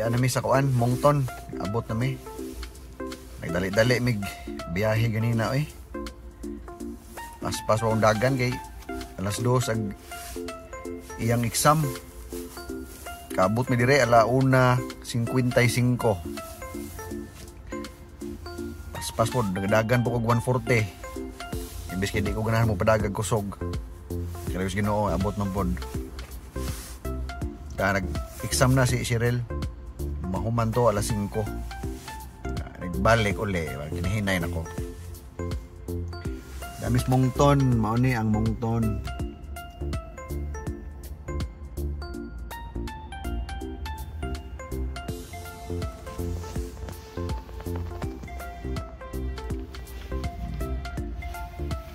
Diyan nami sa kuan, Moncton. Abot nami. Nagdali-dali mig biyahe ganina oy. Paspas wa dagan kay alas 2 ag iyang exam. Kaabot mi dire 1:55. Paspas po, nagdagan po kog 140. Imbes kay di ko ganahan mo padagag kusog. Kaya Ginoo, abot man pod. Ta nag-exam na si Cheryl. Mahuman to alas 5. Nagbalik uli, ginihinay nako. Damis Moncton, mao ni ang Moncton.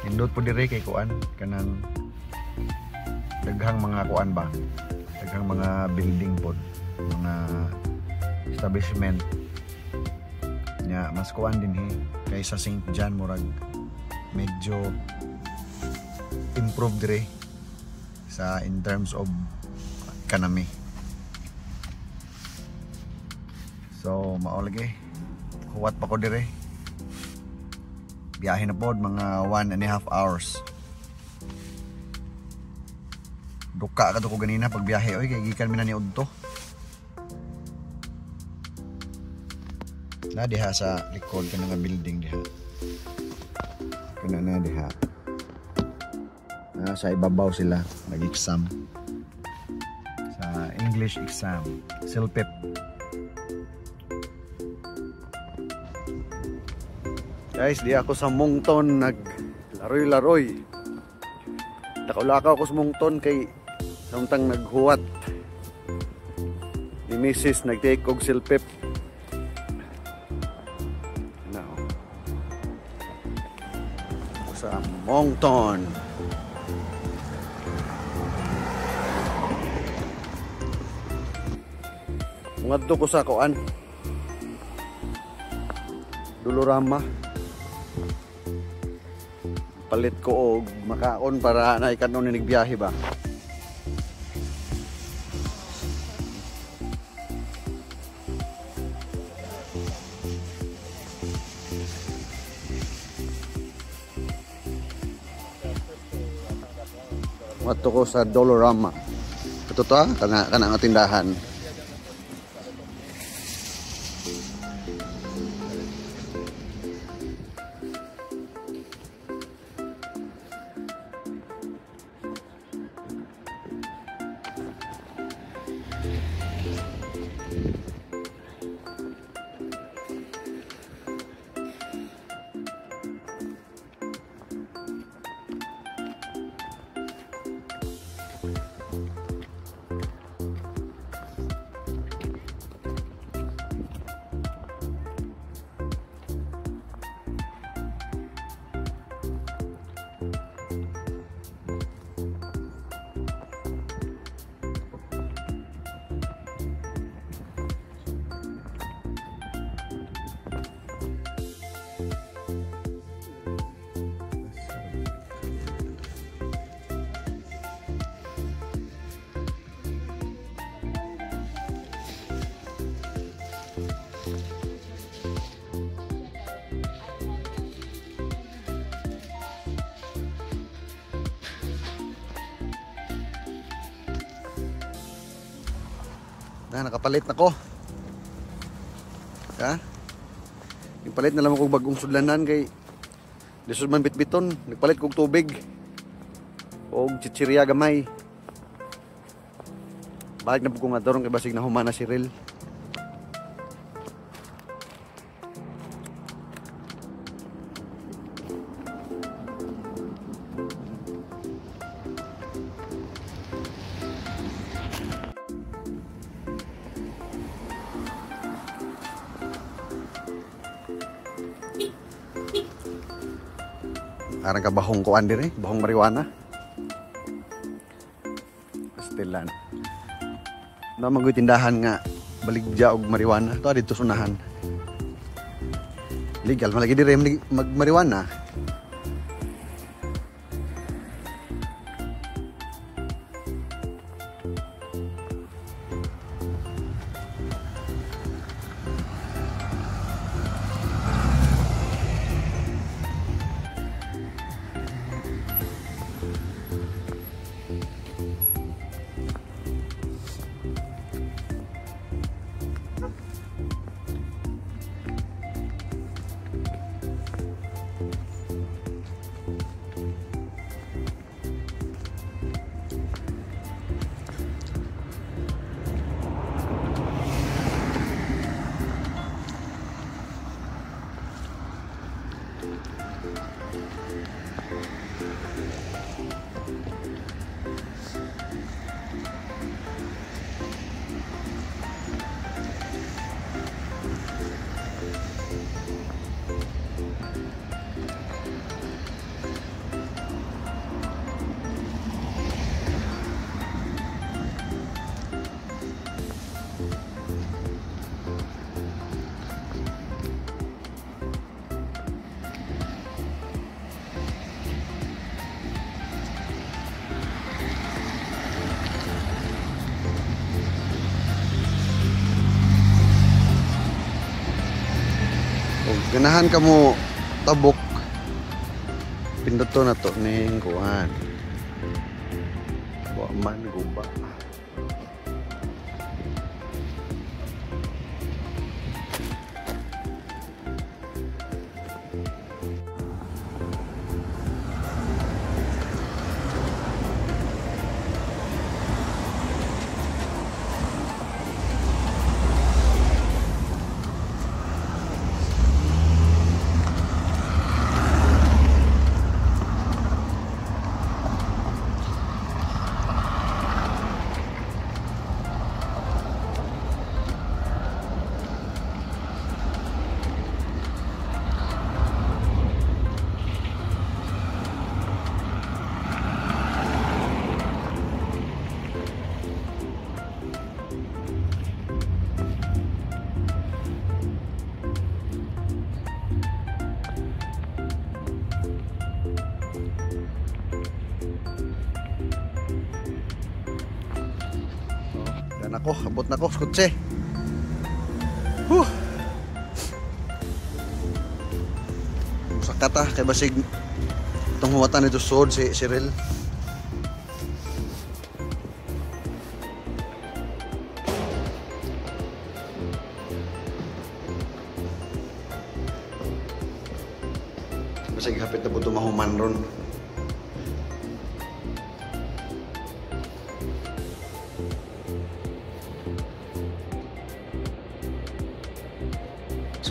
Nindot po dire kay kuan kanang daghang mga kuan ba, daghang mga building pod, mga establishment nya. Mas kuan din he kaysa St. John, murag medyo improve dire sa in terms of economy. So mao lagi, huwat pa ko dire. Biyahe na pod mga 1.5 hours. Duka ka to ko ganina pag biyahe oy kay gikan mi na ni udto. Na diha sa likod kanang nga building diha. Kana na diha. Na sa ibabaw sila nag-exam. Sa English exam, CELPIP. Guys, di ako sa Moncton naglaroy-laroy. Lakaw-lakaw ako sa Moncton kay samtang naghuwat ni Mrs. nag-take og CELPIP. Now, sa Moncton. Ngadto ko sa kuan, Dollarama. Palit ko og makaon para na ikanon ni nagbiyahe ba. Ngadto ko sa Dollarama. Ito to, kana kana nga tindahan. Na, nakapalit na ko. Ha? Nagpalit na lang ako bagong sudlanan kay lisod man bitbiton. Nagpalit kog tubig og chichirya gamay. Balik na po ko nga dorong kay basig na humana si Rel. Arang ka bahong kuan dire, bahong marijuana. Pastilan. Na magoy tindahan nga baligya og marijuana. To didto sunahan. Legal man lagi dire mag marijuana. Kung ganahan ka mo tabok, pinduto na to ning kuan. Wa man guba. Ako, abot na ko sa kotse. Huh. Sakata kay basig itong huwatan nito sod si Cyril. Basig hapit na po mahuman ron.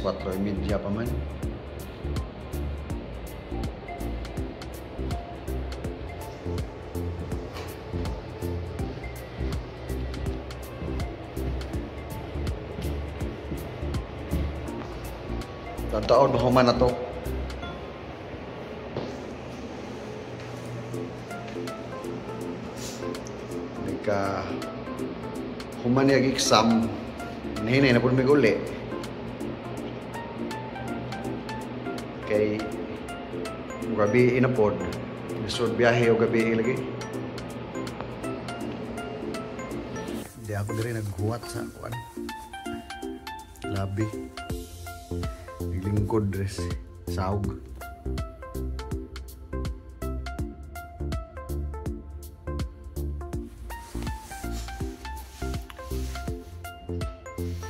Quatro e media pa man. Taon mahuman na to. Nagka human niya exam, nahinay na po may uli. Kay gabi na pod, lisod biyahe o gabi lagi. Hindi ako diri naghuwat sa kuan. Labi. Naglingkod res saog.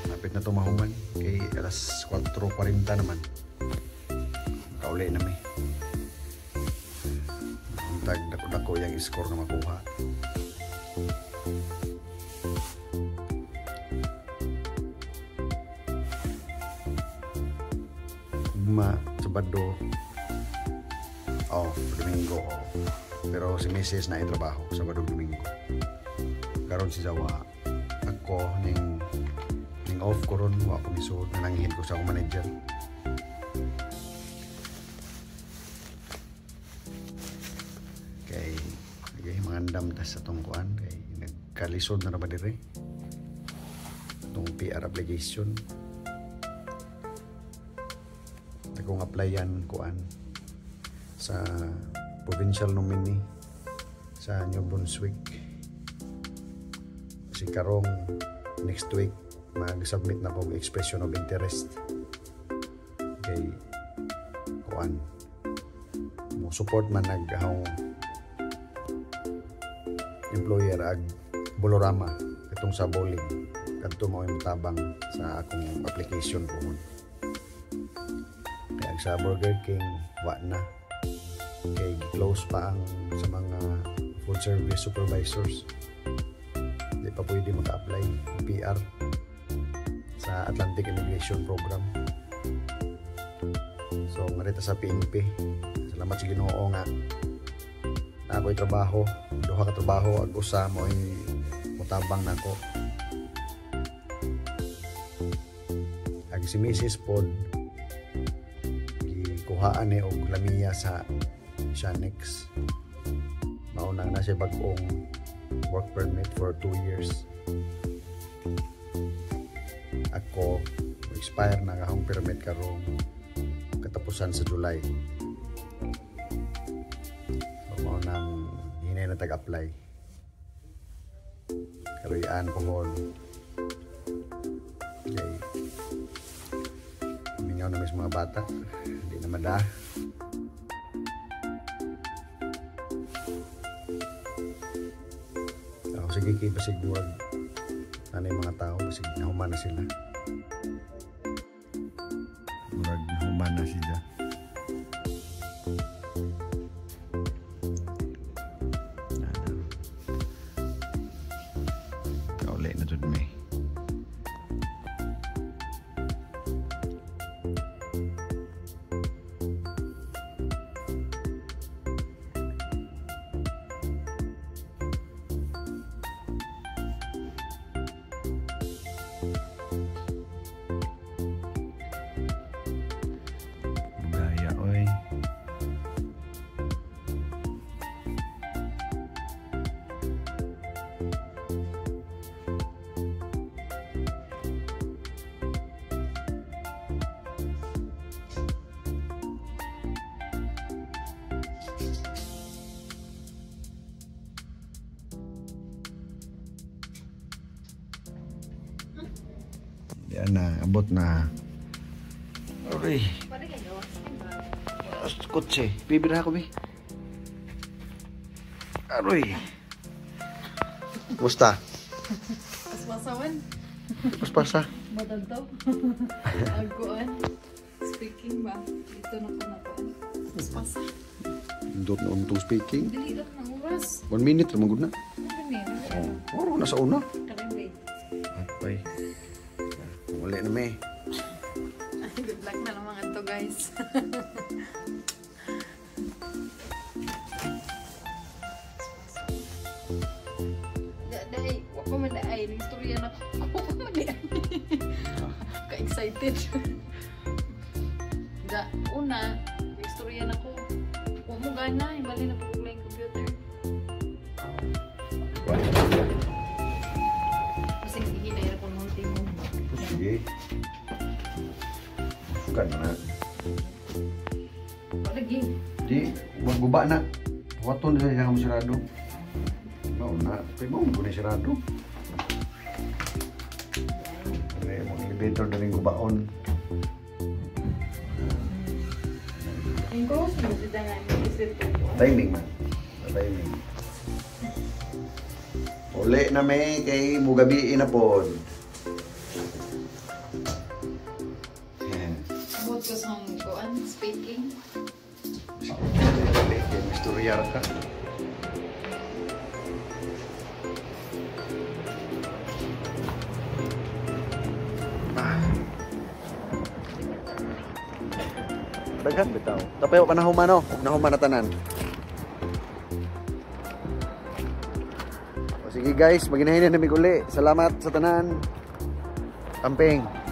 Lapit na to mahuman kay alas 4:40 naman. Kauli na mi. Tag dako-dako yang score na makuha. Ugma, Sabado off, Domingo off. Pero si Mrs. na trabaho Sabado Domingo. Karon si Jawa ako ning ning off ko ron, wa ko misud, nanghin ko sa akong manager. Kay okay, mangandam ta sa tong kuan kay nagkalisod na ra ba dire itong PR application. Akong applyan kuan sa provincial nominee sa New Brunswick. Kasi karong next week mag-submit na kog expression of interest kay kuan mo support man nag ahong employer ag Bolorama itong sa bowling kadto mao yung tabang sa akong application pohon. Kaya sa Burger King wa na kay close pa ang sa mga food service supervisors, di pa pwede maka-apply PR sa Atlantic Immigration Program. So ngarita sa PNP, salamat sa Ginoo nga na ako'y trabaho, duha ka trabaho ag usa mo'y motabang nako. Ag si Mrs. pod gikuhaan ni og lamiya sa Shanex. Mao nang na siya bag-ong work permit for 2 years. Ako expire na akong permit karong katapusan sa July. So mao nang hinay na tag-apply. Karoyan pohon. Okay. Mingaw na mis mga bata. Hindi na mada. Oh, sige kay basig murag nanay mga tao basig nahuman na sila. Murag nahuman na sila. Kauli na jud mi. Gaya oy. Yan na, abot na. Aray. Kotse. Bibira ako, bi. Aroy. Kumusta? Paspasawan. Paspasa. Madagdaw. Agkuan. Speaking ba? Dito na ko nakuan. Paspasa. Indot na untong speaking. Dili lang ng oras. 1 minute, lumagod na. Ano gani? Oh, oro na sa una. Kalimbe. Atay. Uli na may. Good luck na lang mga to, guys. Daday, wa pa man daay. Istorya na ko. Wa pa man daay. Ka-excited. Da, una, istorya na ko. Wa mo gana, bali na pag yung computer. Kasi hinay ra ko nung mo. Sige. Sukan na. Lagi. Di, magguba na. Waton na siya mo sirado. Mao na, kay mao mo ni sirado. Kaya mong elevator na rin gubaon. Enclose mo si Dangan isip ko. Timing man. Timing. Uli na may kay mugabi na pod. Abot ko sa kuan speaking. Dali, kay misturyar ka. Ah. Daghan bitaw. Tapay pa nahuman no, nahuman na tanan. O sige guys, maginahin na mi uli. Salamat sa tanan. Tamping.